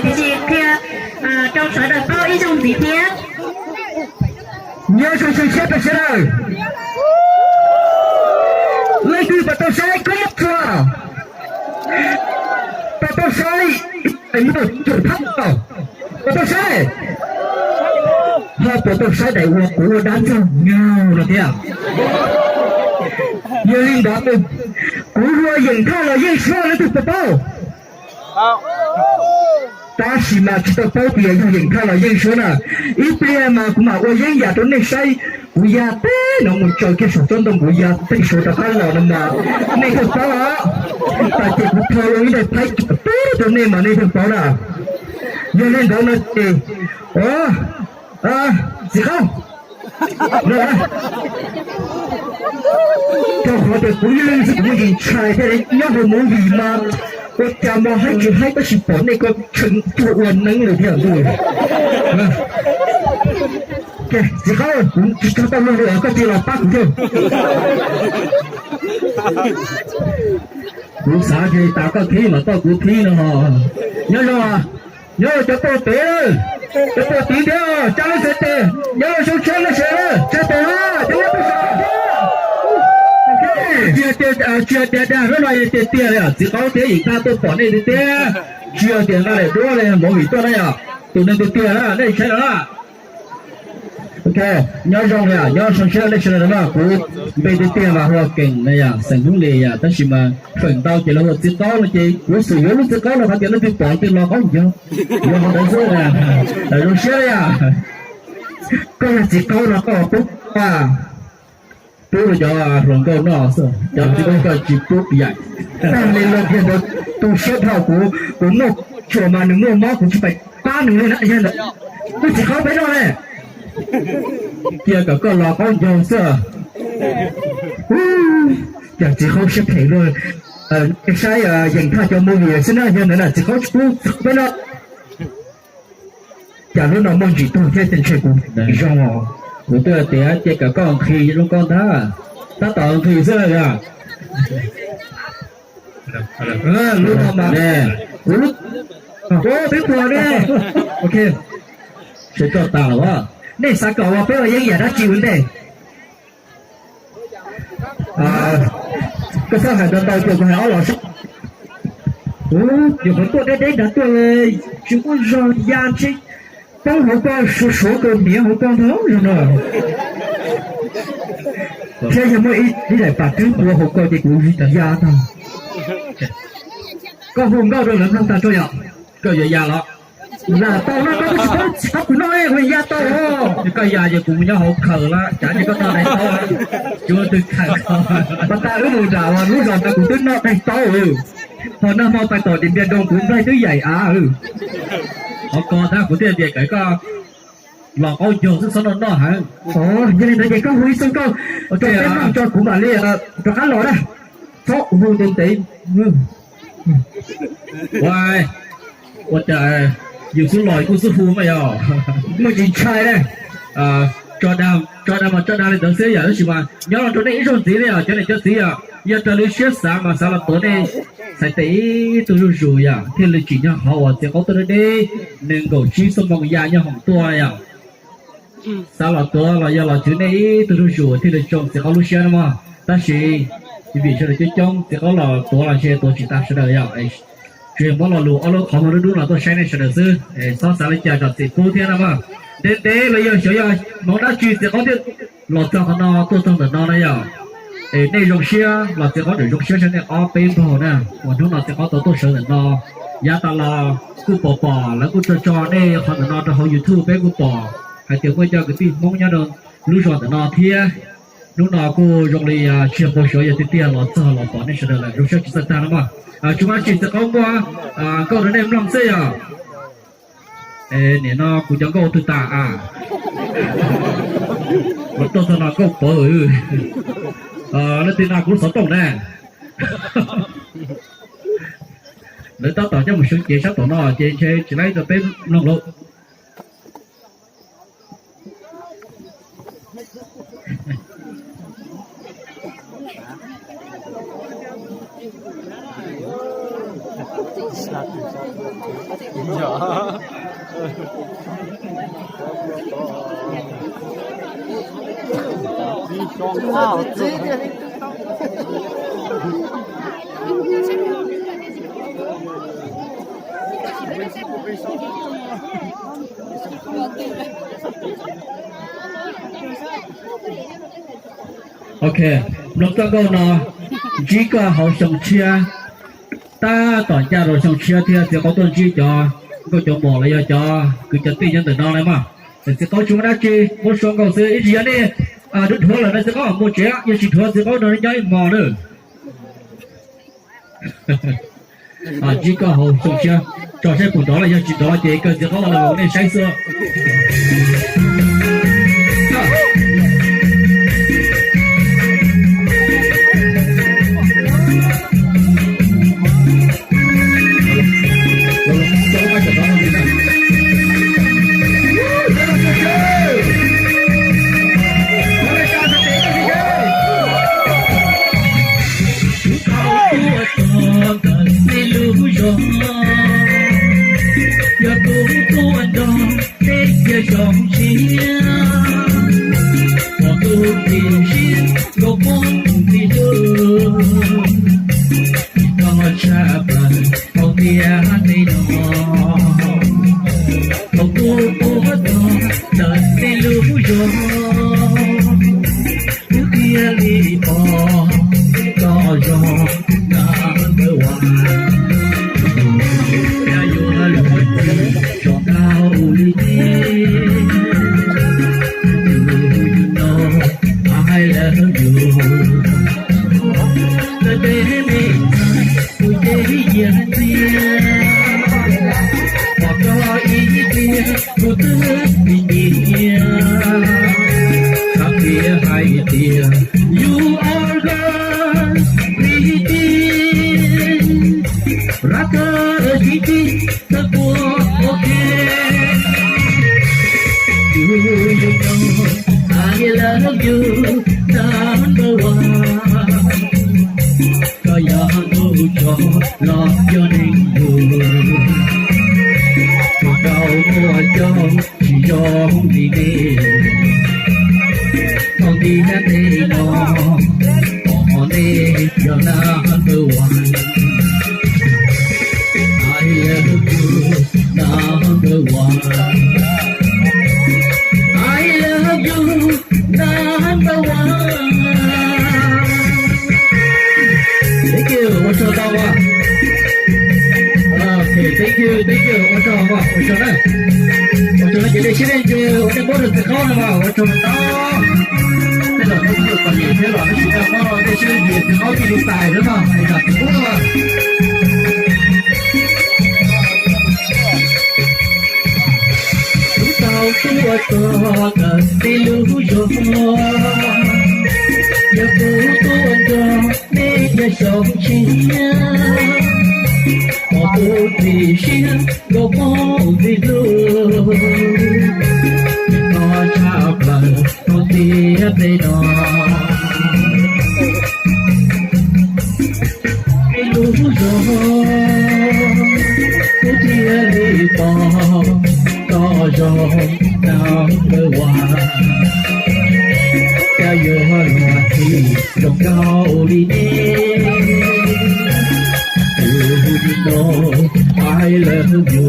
Ces qhia rau sawv daws paub ib zaug ntxiv thiab. Nyob zoo siab rau sawv daws. Leej twg puas tau saib koj muab txuas? Puas tau saib? Puas tau saib? Ho puas tau saib daim uas kuv ua dab ntxaug nyaug no thiab? Yog li ntawd, kuv hu ua Yeem Thaj los Yeej Suab, leej twg puas paub? Tab sis mas tsis tau paub tias yog Yeem Thaj los Yeej Suab na. Ib pliag mas kuv mam ua yeeb yam rau nej saib. Kuv ya teb no mus tsaws kiag saum tsob ntoo, kuv ya tej Suav rov qab los no mas nej thiaj paub os. Tas ces kuv tho ib daim phaib teb rau nej mas nej thiaj paub na. Yog li ntawd no ces, txiv qaub, rau qhov tias kuv ib leeg xwb kuv muaj ntsis ntshai thiab, nyob hauv movie mas ua cas mas haib tsis haib tab sis pom nej ko tseem tuag ua neeb li thiab ntuj. Txiv qaub, kuv tsis tshua tau luag li os, koj cia los pab kuv thiab. Kuv xav tias tas koj thib mas koj kuv thib no. Nyob zoo, nyob zoo cov pog pem, cov pog tid thiab cov lub xeeb tes, nyob zoo sawv daws, sawv daws tsa tes na, cov pog pem. Tsis hais tias dag hnub no tiag tiag li, txiv qaub thiab Yeem Thaj tuaj pom nej tiag tiag. Tsis hais tias nqa daim duab li movie tuaj na yom, tus neeg tiag tiag na nej saib no na. Ok, nyob zoo li, nyob zoo siab nej sawv daws na, kuv npe tiag tiag mas hu ua Keem na yom, xeem Hmoob Lis yom, tab sis mas feem ntau ces lawv hu ua txiv qaub no ces kuv xum yuav lub txiv qaub no qhov tias leej twg pom leej twg los qaub ncaug, yuav qhov ntawd xwb. Zoo siab li yom. Koj yog txiv qaub no koj pub, pub rau cov hluas nkauj noj xwb, cov txiv qaub koj tsis pub yaim. Tag li lawm kiag ntawd, tu siab dhau kuv, kuv muaj tsuas mas nws muaj mob kuv tsis pais pab nws li na, yog ntawd wb txiv qaub peb noj ne. Cia kom koj los qaub ncaug xwb. Cas txiv qaub siab phem luaj. Saib Yeem Thaj cov movie xwb na, yog ntawd na txiv qaub tsis pub peb noj. Cas lub no muaj ntsis tuag thiab, ntshe kuv zoo os. Kuv twb tias cia kom koj nqhis zoo koj ntag, tab tom nqhis xwb yog. Lub no mas kuv lub, peb tuag ne. Ok, sawv tso tas lawm. Nej xav kom uas peb ua yeeb yam dab tsi ua ntej? Koj txhob hais ntau ntau ces kuv hais ob los sab. Ua, nyuam qhuav tuaj deb deb nrad tuaj, tsis muaj zog ya ntshe poob hauv koj, suav suav koj hniav hauv koj ntag zoo no. Thiab yog muaj ib daim pam twb npua hauv koj ces kuv ya tag. Koj hu nkauj rau lawv mloog tag tso yom. Koj yuav ya los? Lam tau no, koj tsis paub txiv qaub kuv noj, kuv ya tau. Koj ya ces kuv mus nyob hauv khaws lawm, cav ces koj tau daim tau, tsis muaj twg khaws koj. Pas tas wb mus nram lub zos ntawd kuv twb noj daim tau. Ho nag hmo pais tom Điện Biên Đông kuv nplaig twb yaim av. Qhov ko tab kuv thiaj tias kom koj los qaub ncaug xwb, txhob noj noj heev. Yog li ntawd ces koj hu ib txoj nkauj rau peb mloog tso kuv mam li rov qab los na. Txhob hu ntev ntev. Ua, ua cas yus xub los kuj xub hu mas yog muaj tsis ntshai na. Tso dag, tso dag mas tso dag li ntawd xwb yom, tab sis mas nyob rau nej ib zaug ntxiv li os cov niam cov txiv yom, yog raws li siab xav mas xav los tuav nej txhais tes ib tug zuj zus yom, thiaj li tsim nyog qhov uas txiv qaub tuaj deb deb, nees nkaum tsib xuab moos ya nyob hoom tuaj yom. Xav los tuav los yog los tswv nej ib tug zuj zus thiaj li tsoo txiv qaub lub siab no mog. Tab sis vim sawv daws coob coob txiv qaub los tuav los ntshe tuav tsis tag sawv daws yom. Tsuas yog muab lo lus ob lub qhov muag dub dub no tuaj saib nej sawv daws xwb, txhob xav li cas zam txim pub thiab no mog. Ntev ntev los yog xyov yog hmoov dab tsi txiv qaub thiaj los txog qhov no tuaj txog ntawm no na yom. Es nej zoo siab los txiv qaub tseem zoo siab saib nej ob peb npaug na, uas hnub no txiv qaub tau tuaj sawv ntawm no. Yav tas los kuj pom pom lawv kuj tso tso nej qhov ntawm no rau hauv YouTube peb kuj pom hais tias muaj cov kwv tij Hmoob nyob rau lub zos ntawm no thiab. Hnub no kuj zoo li tsis yog npau suav, yog tiag tiag los txog los pom nej sawv daws lawm zoo siab tsis txawj tag no mog. Tsis muaj dab tsi txiv qaub muab nkauj rau nej mloog xwb yom. Nim no kuv cov nkauj twg tas a? Kuv tuaj txog no nkauj pawv. Leej twg no kuv lub xov tooj na. Lawv tab tom coj mus sawv cev sab tom no ces ntshe tsis laib rau peb mloog lawm. Ok, mloog txoj nkauj no ntsib koj hauv xyoo tshiab, tab tom ncaj rau xyoo tshiab thiab txiv qaub tuaj ntsib cov nkauj cov muam los yog cov kwv cov tij nyob ntawm no na mog. Txiv qaub tsis muaj dab tsi, muab sau nkauj xwb, ib tsam yog nej dhuav lawm no txiv qaub mus tsev, yog tsis dhuav txiv qaub no nyob ib hmos na. Ntsib koj hauv xyoo tshiab, tso saib puas nrov los yog tsis nrov ces kawg txiv qaub los nej saib xwb. Kuv tau tuaj txog ntawm nej lub zos, yog kuv tuaj nrog nej cia zoo siab, kom tus txiv siab nkaus poob txiv hlub. Koj tshaj plaws hauv tiaj teb no, thaum kuv tuaj txog ntawm nej lub zos, kuv thiaj li pom koj zoo number one. Yog yuav luag txiv zoo nkauj li nej, you know I love you. Lawv tej me ntxhais kuv ces yam ntxiag, pom koj ib pliag kuv twb nim nyiam. Txhais pliag hais tias you are the pretty, rather pretty, the more okay. Do you know I love you number one? Koj yog ntuj tsaug los yog neeg yug, tus tau muaj coj tsis zoo li nej. Thaum ntiaj teb no, pom nej yog number one. I love you, number one. I love you, number one. Thank you, ua tsaug ntau. Ok, thank you, thank you, ua tsaug, ua tsaug na. Ua tsaug na, ces nej siab leej twg ua nej muab rau txiv qaub no mas ua tsaug ntau. Tej zaum nej kuj txom nyem thiab los tab sis nej muab rau nej siab leej twg txiv qaub thiaj li txais xwb no, es zam txiv qub no. Kuv tau tuaj txog ntawm nej lub zos, yog kuv tuaj nrog nej cia zoo siab, pom tus txiv siab nkaus poob txiv hlub, koj tshaj plaws hauv tiaj teb no. Nej lub zos, kuv thiaj li pom koj zoo number one. Cas yuav luag txiv zoo nkauj li nej. Do you know I love you?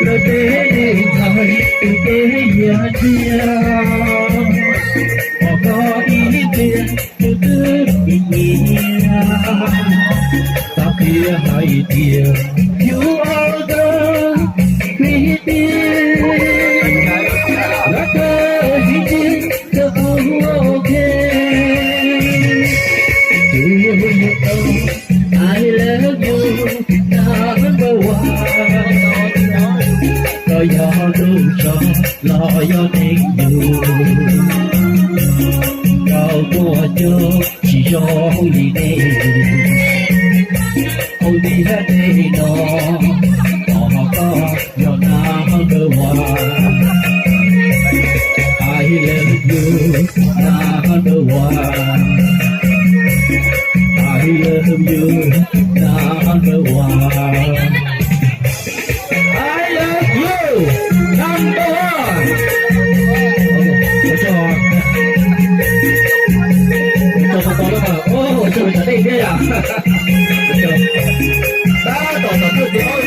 Lawv tej me ntxhais kuv ces yam ntxiag, pom koj ib pliag kuv twb nim nyiam. Txhais pliag hais tias you are the pretty, rather pretty, the more okay. Do you know I love you number one? Koj yog ntuj tsaug los yog neeg yug, koj muaj coj tsis zoo li nej. Hauv ntiaj teb no, pom koj yog number one. I love you, number one. I love you, number one. Tab tom tom tuaj txiv qaub,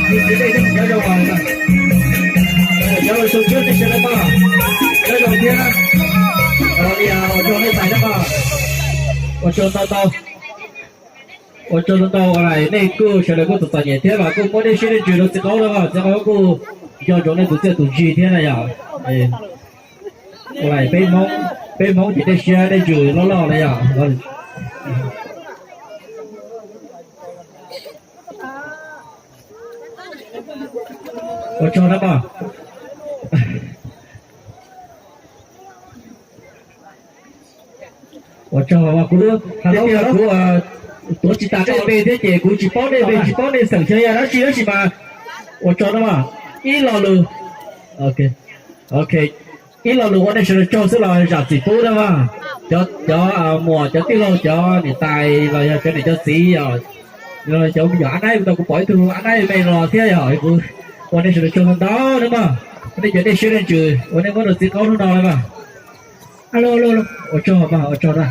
txiv dej thiab cov zoo, cov zoo sawv tshiab nej sawv daws mas, cov zoo thiab, ua tsaug nej tais thiab mas, ua tsaug ntau ntau, ua tsaug ntau ntau, nej kuj sawv daws kuj txom txom nyem thiab mas kuj muab dej siab dej ntsws rau txiv qaub na, txiv qaub kuj nco ntsoov nej tus txiaj tus ntsig thiab na yom. Peb Hmoob, peb Hmoob ces dej siab dej ntsws loj loj na yom. Ua tsaug na mas. Ua tsaug, kuv, kuv tuav tsis tas nej npe thiab ces kuv tsis paub nej npe tsis paub nej xeem xyov yog dab tsi tab sis mas ua tsaug na mas. Ib lo lus, ok, ib lo lus ua nej sawv daws tsaug xwb los zam txim pub na mas. Cov, cov muam cov tij laug cov niam tais los yog cov niam cov txiv, cov me nyuam ab naib, tau kuv pom ib tug ab naib me los thiab yog kuv ua nej sawv daws tsaug ntau ntau na mas. Nej cov dej siab dej ntsws uas nej muab rau txiv qaub hnub no na mas. Ua tsaug mas, ua tsaug na.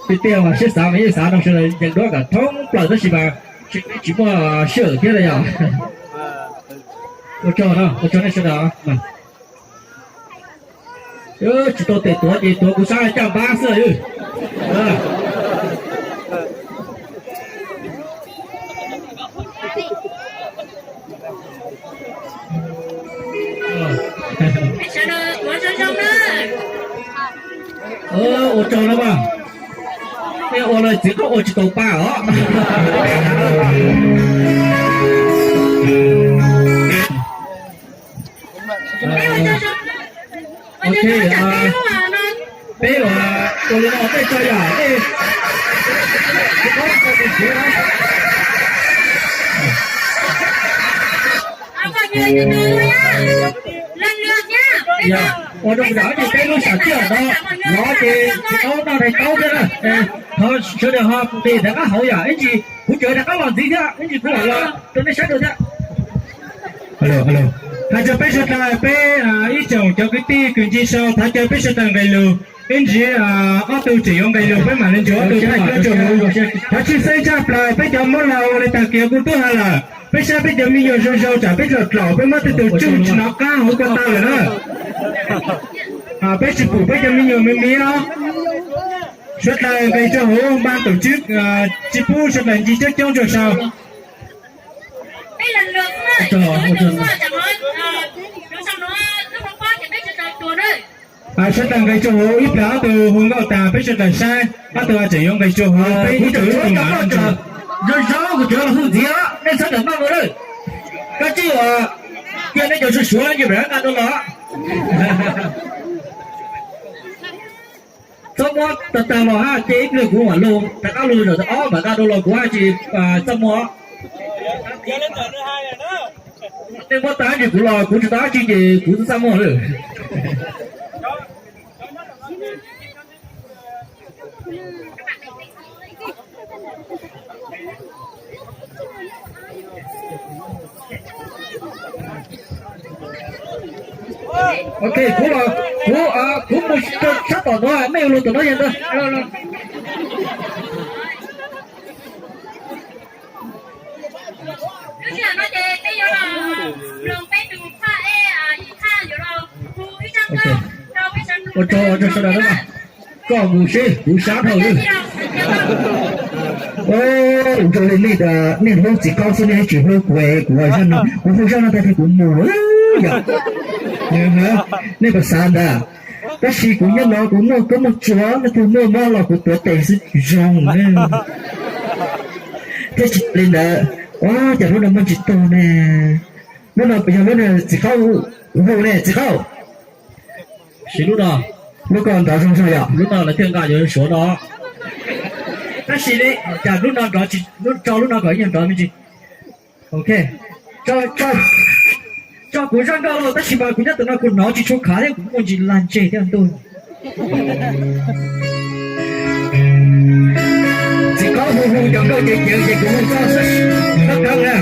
Tiag tiag mas siab xav mas yeej xav no sawv daws yeej duab kom thoob plaws tab sis mas tsis muaj sij hawm thiab na yom. Ua tsaug, ua tsaug nej sawv daws. Tsis tau tes tuav ces tuav kuv sab caj npab xwb. Ua tsaug na mas. Ua lawm txiv qaub ua tsis tau pa os. Ok, peb ua li no tej tso yom, nej ua rau nram ces peb lub sam tiaj no lov ces txiv qaub noj daim taub thiab na. Thov sawv daws ho nqis rov qab hauv yom, ib ntsis kuv cov rov qab los ntxiv thiab, ib ntsis kuv los rau nej saib dua thiab. Hais rau peb sawv daws, peb ib tsoom cov kwv tij kwv ntsej sau thov caw peb sawv daws nqes lus, ib ntsis ob tug tseem yuav nqes lus peb mam li nrug ob tug thaj tso hauv. Thov tshwj xeeb tshaj plaws peb cov Hmoob laus ua li tag kiag kuj twb hais lawm, peb saib peb cov me nyuam zoo zoo tsam peb dlaum dlaum peb muab tej tus tsuj tsis hnov qab hauv ko taw lawm na. Peb tsis pum peb cov me nyuam me me os. Sawv daws nqes rau hauv, npaj tus tswb tsis pub sawv daws ncig coob coob rau sau. Sawv daws nqes rau hauv ib plag ob tug hu nkauj tas peb sawv daws saib ob tug tseem yuav nqes rau hauv peb ib tug ib tug mam. Zoo zoo kuv cov los hu ntxiv, nej sawv daws maj mus lawm. Koj tsis ua, cia nej cov suav suav ces mam nqa dua los. Txhob muab tag tag los hab, ces ib pliag kuv mam lug rov qab lug zaum ob mam nqa dua los kuv haj tsis txaj muag. Nej muab tag ces kuv los kuv tsis tau dab tsi ces kuv txaj muag lawm. Ok, kuv los, kuv, kuv mus rau sab tom no, mej yuav lug tom no yog ntag. Ua tsaug, ua tsaug sawv daws na. Koj mus seb kuv sab dhau lawm. Zoo li nej, nej hlub txiv qaub xwb nej tsis hlub kuv, kuv zaj no, kuv hu zaj no tag ces kuv mus yom. Nej puas xav ntag? Tab sis kuv nyob no kuv muaj koob muaj tsuag, nej twg muaj mob los kuv tuav tes xwb tsis zoo. Thiab tsis li ntawd, ua cas lub no muaj tsis tug ne? Lub no yog lub txiv qaub hu ne, txiv qaub. Siv lub no, lub koj nrov zoo zoo yom, lub no lawv thiaj nqa yuav suav no. Tab sis li cas lub no nrov tsis, tso lub no kom ib nyuag nrov me ntsis. Ok, tso kuv zaj nkauj los tab sis mas kuv nyob ntawm no kuv hnov tsis tshua khav thiab kuv muaj ntsis lag ntseg thiab ntuj. Txiv qaub hu hu cov nkauj ceev ceev ces kuv hu txoj xwb, kab kab na.